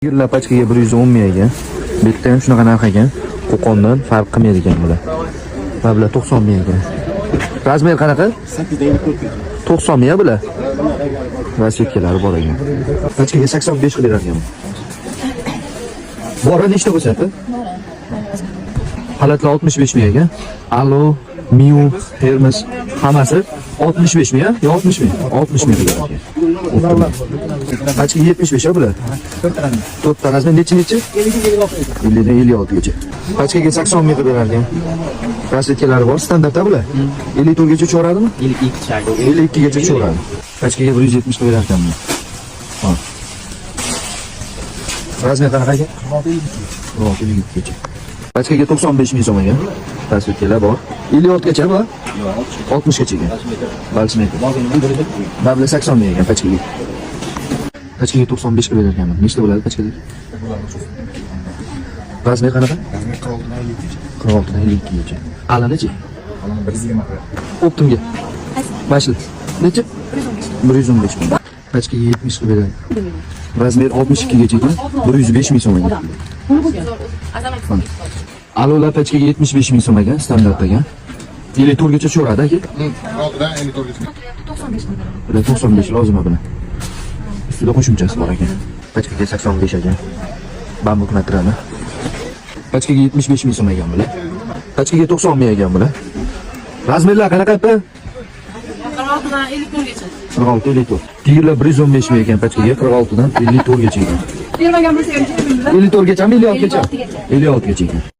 Tigerlar pachkaga 110 ming ekan. Bu yerda ham shunaqa narx ekan. Qo'qondan farq qilmaydi ekan bular. Mana bular 90 ming ekan. Размер qanaqa? 90 ming bular. Расцветка lari bor ekan. Pachkaga 85 qilib berar ekan. Bora nechta bo'lsa? Xalatlar 65 ming ekan. Alo, Miu, Hermes hammasi 65 ming, yo 60 ming? 60 ming qilib ekan. Pachka 75 a bular. To'rtta размер nechi nechi? 50 dan 56 gacha. Pachkaga 80 ming qilib berar ekan. Расцветка lari bor, standartda bular. 54 gacha tushaveradimi? 52 gacha tushaveradi. Pachkaga 170 qilib berar ekan buni. Ha. Размер qanaqa ekan? 46 52 gacha. Pachkaga 95 ming so'm ekan. Расцветка lar bor. 56 gacha bu? 60 gacha ekan. Balchimetr. Mana bular 80 ming ekan pachkaga. Pachkaga 95 qilib berar ekanman. Nechta bo'ladi pachkada? Размер qanaqa? 46 dan 52 gacha. Qalinichi? Оптом ga. Mana shu. Necha? 115 ming. Pachkaga 70 qilib beradi. Размер 62 gacha ekan. 105 ming so'm ekan. Alolar pachkaga 75 ming so'm ekan, standart ekan. 54 gacha tushaveradi aka. 46dan 54 gacha. Bular 95 lozim bular. Ustida qo'shimchasi bor ekan. Pachkaga 85 ekan. Bambuk materiali. Pachkaga 75 ming so'm ekan bular. Pachkaga 90 ming ekan bular. Размер lar qanaqa apa? 46 dan 54 gacha. 46 54. Tigerlar 115 ming ekan pachkaga 46 dan 54 gacha ekan. Bermagan bo'lsa ham 54 gachami, 56 gacha? 56 gacha ekan.